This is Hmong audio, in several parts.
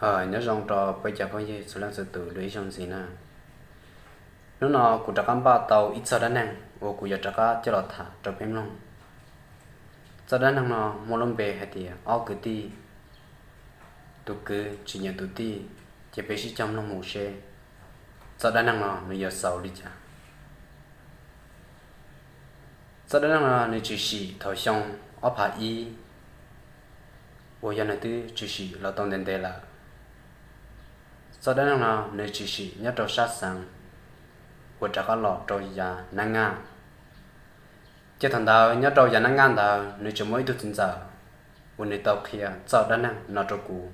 Nyob zoo rau peb cov phooj ywg txhua leej txhua tus dua ib zaug ntxiv na. Hnub no kuv rov qab npaj tau ib txog dab neeg uas kuv yuav rov qab coj los tham rau peb mloog. Txoj dab neeg no muaj lub npe hais tias ob kwv tij, tus kwv tsis nyiam tus tij, ces peb sib cog mloog mus seb txoj dab neeg no nws yuav xaus li cas. Txoj dab neeg no nws tshwm sim thaum xyoo ob phav ib, uas yog nws twb tshwm sim los tau ntev ntev lawm. Txoj dab neeg no nws tshwm sim nyob rau sab xeev uas rov qab los rau yav Nab Naj. Ces thaum ntawd nyob rau yav Nab Naj ntawd nws tseem muaj ib tug txiv ntxawm uas nws tau qhia txoj dab neeg no rau kuv.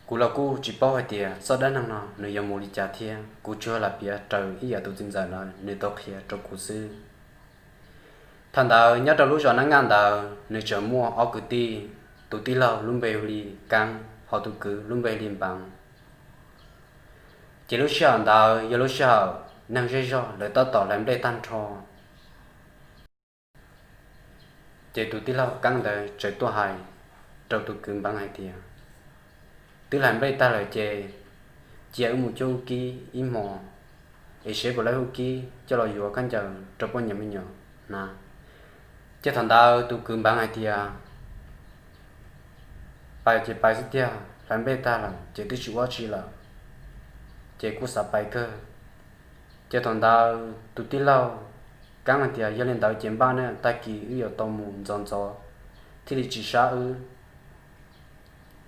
Kuv los kuj tsis paub hais tias txoj dab neeg no nws yuav mus li cas thiab, kuv tsuas lam piav raws ib yam tus txiv ntxawm no nws tau qhia rau kuv xwb. Thaum ntawd nyob rau lub zos Nab Naj ntawd nws tseem muaj ob kwv tij, tus tij laug lub npe hu li Keeb, ho tus kwv lub npe hu li Npeev. Ces lub sij hawm ntawd yog lub sij hawm neeg zej zog lawv tab tom hlais nplej tag nrho. Ces tus tij laug Keeb ntawd txawm tuaj hais rau tus kwv Npeev hais tias, twb hlais nplej tag lawm ces cia wb mus cuab hub kib ib hmos, es seb puas laib hub kib coj los yuav khaub ncaws rau poj niam me nyuam hnav. Ces thaum ntawd tus kwv Npeev hais tias, pais ces pais xwb tiag, hlais nplej tag lawm ces twb tsis ua tsi lawm, ces kuj xav pais kawg. Ces thaum ntawd tus tij laug Keeb hais tias, yog li ntawd ces npaj ne, tag kis wb yuav tau mus ntxov ntxov thiaj li tsis sab wb.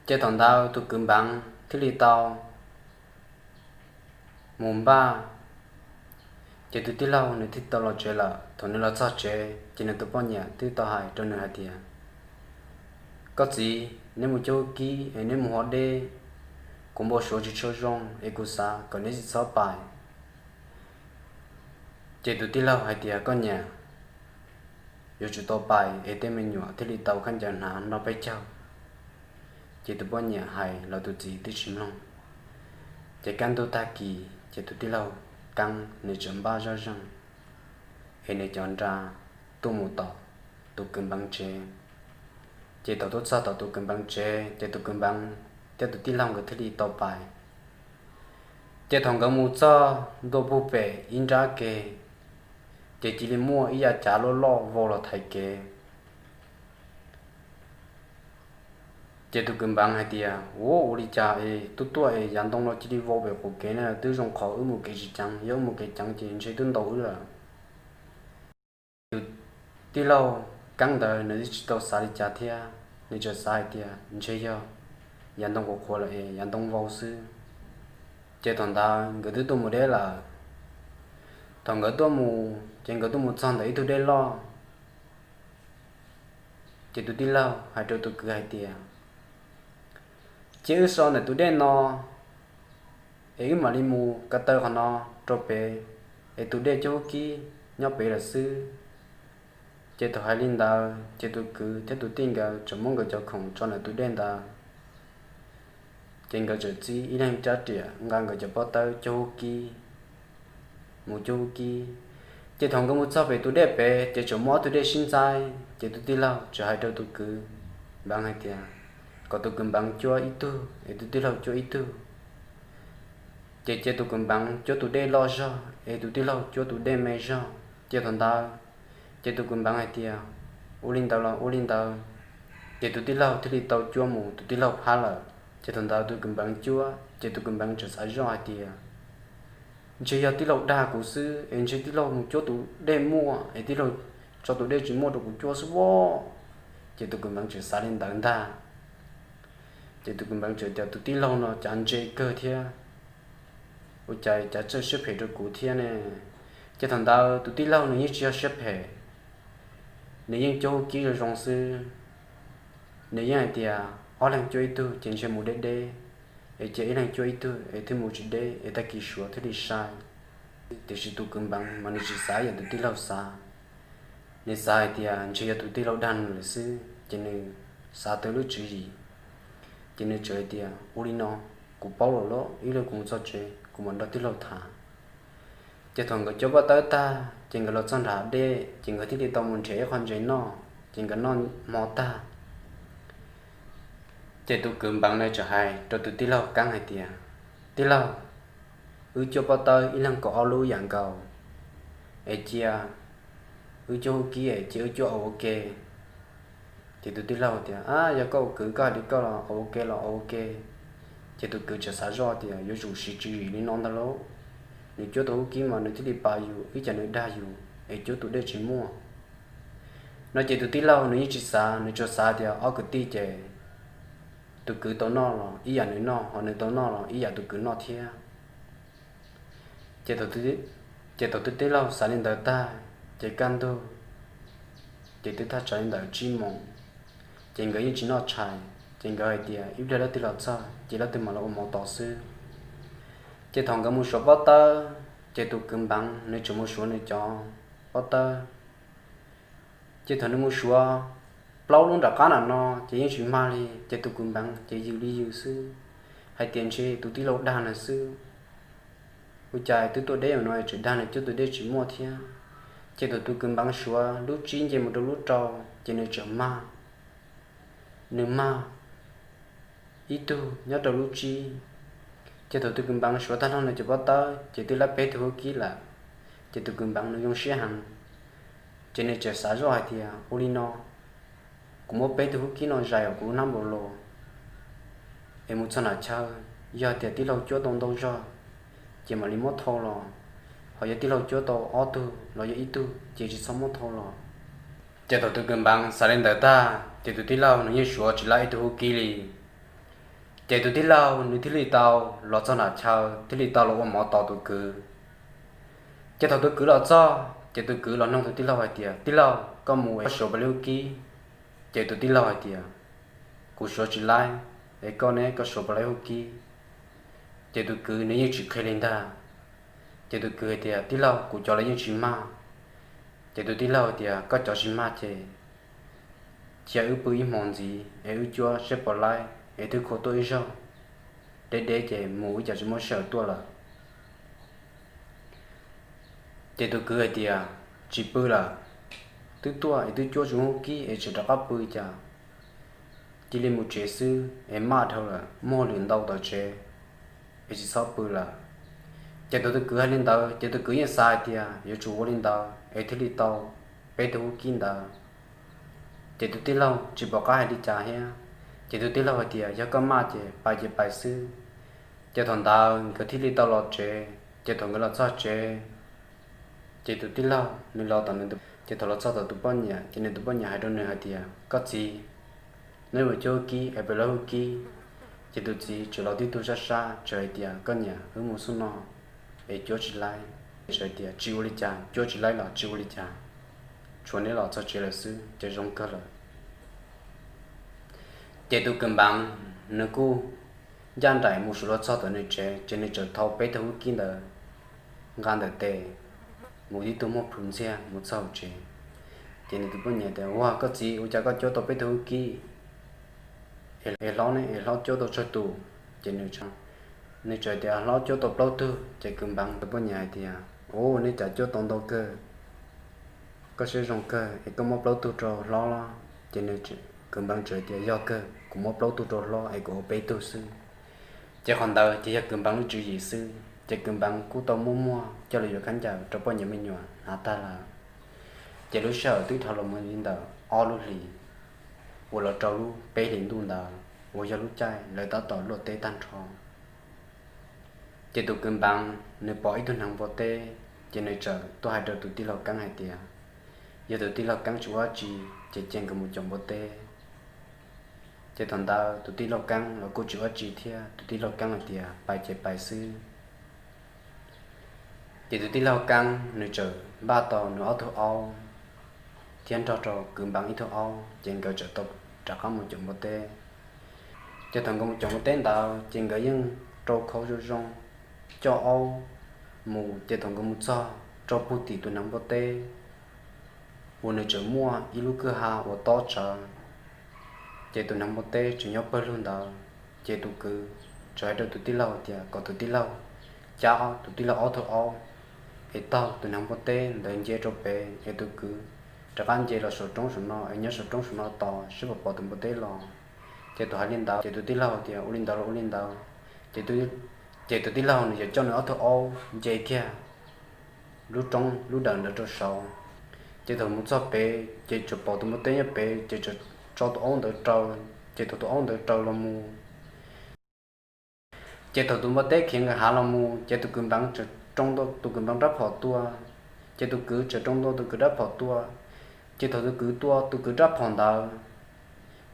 Ces thaum ntawd tus kwv Npeev thiaj li tau mus npaj. Ces tus tij laug nws thiaj tau los tsev lawm. Thaum nws los txog tsev ces nws tus poj niam twb tau hais rau nws hais tias, koj txiv, neb mus cuab hub kib es neb mus hov deb, kuv npau suav tsis tshua zoo es kuv xav kom neb tsis txhob pais. Ces tus tij laug hais tias, koj niam, yuav tsum tau pais es tej me nyuam thiaj li tau khaub ncaws hnav noj peb caug. Ces tus poj niam hais los tus txiv twb tsis mloog. Ces kaj ntug tag kis ces tus tij laug Keeb nws txawm npaj zoj zeeg es nws cov nra tuaj mus tom tus kwv Npeev tsev. Ces thaum tuaj txog tom tus kwv Npeev tsev ces tus kwv Npeev thiab tus tij laug nkawd thiaj li tau pais. Ces thaum nkawd mus txog ntua puag pem ib nrab ke, ces cia li muaj ib yav cav loj loj vau los thaiv kev. Ces tus kwv Npeev hais tias, ua, ua li cas es tuaj tuaj es yav ntoo no cia li vau pem qaum kev na, twb zoo qhov wb mus kev tsis ceev, yog wb mus kev ceev ces ntshe twb ntaus wb lawm. Tus tij laug Keeb ntawd nws twb tsis tau xav li cas thiab, nws tsuas xav hais tias ntshe yog yav ntoo qhuav qhuav lawm es yav ntoo vau xwb. Ces thaum ntawd nkawd twb tuaj mus deb lawm. Thaum nkawd tuaj mus ces nkawd tuaj mus txog ntawm ib tug dej loj. Ces tus tij laug hais rau tus kwv hais tias, cia wb so ntawm tus dej no es wb mam li mus ko taw qhov no rau pem, es tus dej cuab hub kib nyob pem lawm xwb. Ces thaum hais li ntawd ces tus kwv thiab tus tij nkawd txawm muab nkawd cov khoom tso ntawm tus dej ntawd. Ces nkawd txawm txib ib leeg rab riam nqa nkawd cov pob tawb cuab hub kib, mus cuab hub kib. Ces thaum nkawd mus txog pem tus dej pem ces txawm muaj ob tug dej sib ntxaib, ces tus tij laug txawm hais rau tus kwv Npeev hais tias, kom tus kwv Npeev cuab ib tug es tus tij laug cuab ib tug. Ces cia tus kwv Npeev cuab tus dej loj zog es tus tij laug cuab tus dej me zog. Ces thaum ntawd ces tus kwv Npeev hais tias, ua li ntawd los ua li ntawd. Ces tus tij laug thiaj li tau cuab mus tus tij laug phab lawm. Ces thaum ntawd tus kwv Npeev cuab ces tus kwv Npeev txawm xav zoj hais tias, ntshe yog tij laug dag kuv xwb es ntshe tij laug mus cuab tus dej muaj es tij laug tso tus dej tsis muaj rau kuv cuab xwb as. Ces tus kwv Npeev txawm xav li ntawd ntag. Ces tus kwv Npeev txawm tias, tus tij laug no cav ntse kawg thiab, ua cas cav txawj siab phem rau kuv thiab ne? Ces thaum ntawd tus tij laug nws yeej tsis yog siab phem, nws yeej cuab hub kib zoo zoo xwb. Nws yeej hais tias ob leeg cuab ib tug ces ntshe mus deb deb, es cia ib leeg cuab ib tug es thiaj mus tsis deb es tag kis suav thiaj li sai. Tiam sis tus kwv Npeev mas nws tsis xav ib yam tus tij laug xav. Nws xav hais tias ntshe yog tus tij laug dag nws lawm xwb, ces nws xav tau lub tswv yim, ces nws txawm hais tias, ua li no, kuv paub lawm los ib pliag kuv mus txog tsev kuv mam nrog tij laug tham. Ces thaum nkawd cuab pob tawb tag ces nkawd los txog nram dej ces nkawd thiaj li tau mus nrhiav ib qho ntses noj, ces nkawd noj hmo tag Ces tus kwv Npeev na txawm hais rau tus tij laug Keeb hais tias, Tij laug, wb cuab pob tawb ib leeg kaum ob lub yam nkaus, es cia wb cuab hub kib es cia wb cuab ua ua ke. Ces tus tij laug tias, Ab, yog koj ua kwv koj hais li koj los ua ua ke los ua ua ke. Ces tus kwv txawm xav zoj tias yuav tsum siv tswv yim li no ntag lauj, nws cuab tau hub kib mas nws thiaj li pab yus, ib tsam nws dag yus es cuab tus dej tsis muaj no. Ces tus tij laug nws yeej tsis xav, nws tsuas xav tias ob kwv tij ces tus kwv tau noj los ib yam nws noj, ho nws tau noj los ib yam tus kwv noj thiab. Ces thaum tus tij laug xav li ntawd tag, ces kaj ntug, ces twb thaj tsam li ntawm tsib moos, ces nkawd yeej tsis noj tshais, ces nkawd hais tias ib pliag leej twg los txog ces leej twg mam los ua mov tos xwb. Ces thaum nkawd mus suav pob tawb, ces tus kwv Npeev nws tseem mus suav nws cov pob tawb. Ces thaum nws mus suav plaub lub nram qab nram no ces yeej tsis mag li, ces tus kwv Npeev ces yws li yws xwb, hais tias ntshe tus tij laug dag nws xwb. Ua cas twb tuaj deb ua no tseem dag nws cuab tus dej tsis muaj thiab. Ces thaum tus kwv Npeev suav lub tsib nce mus rau lub rau, ces nws tseem mag, nws mag ib tug nyob rau lub tsib. Ces thaum tus kwv Npeev suav tag nrho nws cov pob tawb ces twb lab peb tug hub kib lawm. Ces tus kwv Npeev nws zoo siab heev, ces nws tseem xav zoj hais tias ua li no, kuv muab peb tug hub kib no zais kuv lub hnab npaum los, es mus txog nram chaw, yog tias tij laug cuab tau ntau zog ces mam li muab thau los, ho yog tij laug cuab tau ob tug los yog ib tug ces tsis txhob muab thau los. Ces thaum tus kwv Npeev xav li ntawd tag ces tus tij laug nws yeej suav tsis lab ib tug hub kib li. Ces tus tij laug nws thiaj li tau los txog nram chaw thiaj li tau los ua mov tos tus kwv. Ces thaum tus kwv los txog ces tus kwv los nug tus tij laug hais tias, Tij laug, koj mus es koj suav puas laib hub kib? Ces tus tij laug hais tias, Kuv suav tsis laib, es koj ne, koj suav puas laib hub kib? Ces tus kwv nws yeej tsis qhia li ntag. Ces tus kwv hais tias, Tij laug, kuv cov los yeej tsis mag. Ces tus tij laug hais tias, Koj cov tsis mag ces cia wb pw ib hmo ntxiv es wb cuab saib puas laib, es twb khua tuaj ib zaug deb deb ces mus wb cas tsis muaj sij hawm tuaj lawm. Ces tus kwv hais tias, Tsis pw lawm, twb tuaj es twb cuab tsis muaj hub kib es tseem rov qab pw cas, cia li mus tsev xwb es maj dhau lawm, muaj hauj lwm ntau tom tsev es tsis txhob pw lawm. Ces thaum tus kwv hais li ntawd ces tus kwv yeej xav hais tias yuav tsum ua li ntawd es thiaj li tau peb tug hub kib ntawd. Ces tus tij laug tsis pom qab hais li cas thiab, ces tus tij laug hais tias, Yog koj maj ces pais ces pais xwb. Ces thaum ntawd nkawd thiaj li tau los tsev. Ces thaum nkawd los txog tsev, ces tus tij laug nws los tom nws, ces thaum los txog tom tus poj niam ces nws tus poj niam hais rau nws hais tias, Koj txiv, neb mus cuab hub kib es puas laib hub kib? Ces tus txiv tseem los tib tug sab sab tseem hais tias, Koj niam, wb mus xub no es cuab tsis laib. Tseem hais tias, Tsis ua li cas, cuab tsis laib los tsis ua li cas, tshuav neb los txog tsev lawm xwb ces zoo kawg lawm. Ces tus kwv Npeev nws kuj ncaj nraim mus suav los txog tom nws tsev, ces nws tseem thau peb tug hub kib ntawd nqa ntawm tes mus tib tug muaj plhus ntxiag mus txog hauv tsev. Ces nws tus poj niam tias, Ua, koj txiv, ua cas koj cuab tau peb tug hub kib es hlob ne, es hlob cuab tau tsawg tus? Ces nws tseem tias, Hlob cuab tau plaub tug. Ces kwv Npeev tus poj niam hais tias, Ua, neb cas cuab tau ntau kawg, koj siab zoo kawg es koj muab plaub tug rau hlob los? Ces kwv Npeev tseem tias, Yog kawg, kuv muab plaub tug rau hlob es kuv ua peb tug xwb. Ces qhov ntawd ces yog kwv Npeev lub tswv yim xwb, ces kwv Npeev kuj tau muaj muag coj los yuav khaub ncaws rau poj niam me nyuam hnav tag lawm. Ces lub sij hawm twb dhau los mus li ntawm ob lub hlis uas los rau lub peb hlis ntuj ntawd uas yog lub caij lawv tab tom luaj teb tag nrho. Ces tus kwv Npeev nws pom ib tug hneev npua teb, ces nws txawm tuaj hais rau tus tij laug Keeb hais tias, Yog tus tij laug Keeb tsis ua dab tsi ces cia nkawd mus caum npua teb. Ces thaum ntawd tus tij laug Keeb los kuj tsis ua dab tsi thiab, tus tij laug Keeb hais tias, Pais ces pais xwb. Ces tus tij laug Keeb nws txawm npaj tau nws ob tug aub thiab nrog rau kwv Npeev ib tug aub, ces nkawd txawm tau rov qab mus caum npua teb. Ces thaum nkawd mus caum npua teb ntawd ces nkawd yeej rau khau zoo zoo coj aub mus. Ces thaum nkawd mus txog rau puag tim tus hneev npua teb uas nws tseem muaj ib lub kwj ha uas tob tsawv, ces tus hneev npua teb tseem nyob pawg lug ntawd. Ces tus kwv txawm hais rau tus tij laug tias kom tus tij laug cab tus tij laug ob tug aub es taug tus hneev npua teb ntawd nce rau pem, es tus kwv rov qab nce los saum roob saum no es nyob saum roob saum no tos saib puas pom tus npua teb los. Ces tus hais li ntawd ces tus tij laug tias ua li ntawd los ua li ntawd. Ces tus tij laug nws yuav coj nws ob tug aub nce kiag lub roob lub dawm ntawd rau saud. Ces thaum mus txog pem ces tsuas pom tus npua teb nyob pem, ces tso tus aub ntawd raws, ces thaum tus aub ntawd raws los mus, ces thaum tus npua teb khiav nkawd hav los mus ces tus kwv npeev tseem roo ntua tus kwv npeev rab phom tua, ces tus kwv tseem roo ntua tus kwv rab phom tua. Ces thaum tus kwv tua tus kwv rab phom ntawd,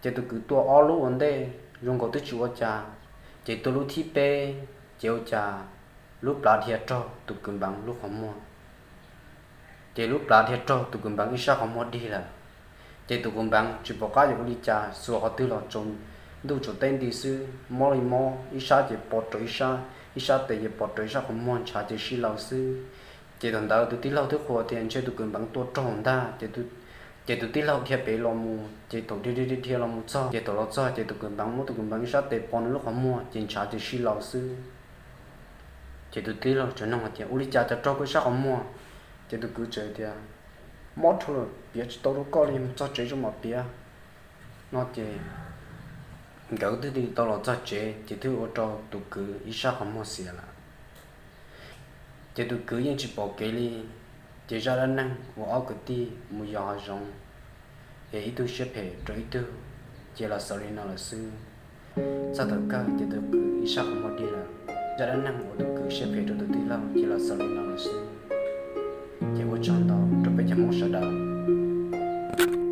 ces tus kwv tua ob lub ua ntej zoo nkaus twb tsis ua cas, ces tua lub thib peb, ces ua cas lub plhav dhia raug tus kwv npeev lub qhov muag. Ces lub plhav dhia raug tus kwv npeev ib sab qhov muag dig lawm. Ces tus kwv npeev tsis pom qab yuav ua li cas, xuas qhov twg los tsaus ntuj tsaus teb nti xwb, mob li mob, ib sab ces pos rau ib sab, ib sab tes ces pos rau ib sab qhov muag, ntshav ces sib laws xwb. Ces thaum ntawd tus tij laug twb qhuas tias ntshe tus kwv npeev tua raug ntag. Ces tus tij laug dhia pem los mus, ces thaum dhia dhia dhia los mus txog, ces thaum los txog ces tus kwv npeev muab tus kwv npeev ib sab tes pos nws lub qhov muag ces ntshav ces sib laws xwb. Ces tus tij laug tseem nug hais tias ua li cas cov raug koj ib sab qhov muag? Ces tus kwv tseem tias mob dhau lawm, piav tsis tau rau koj li, mus txog tsev tso mam piav no. Ces nkawd twb tau los txog tsev ces twb ua rau tus kwv ib sab qhov muag xiav lawm. Ces tus kwv yeej tsis pom kev li. Ces zaj dab neeg uas ob kwv tij mus yos hav zoov es ib tug siab phem rau ib tug ces los xaus li no lawm xwb. Txog thaum kawg ces tus kwv ib sab qhov muag dig lawm. Zaj dab neeg uas tus kwv siab phem rau tus tij laug ces los xaus li no lawm xwb. Ces ua tsaug ntau rau peb cov Hmoob sawv daws.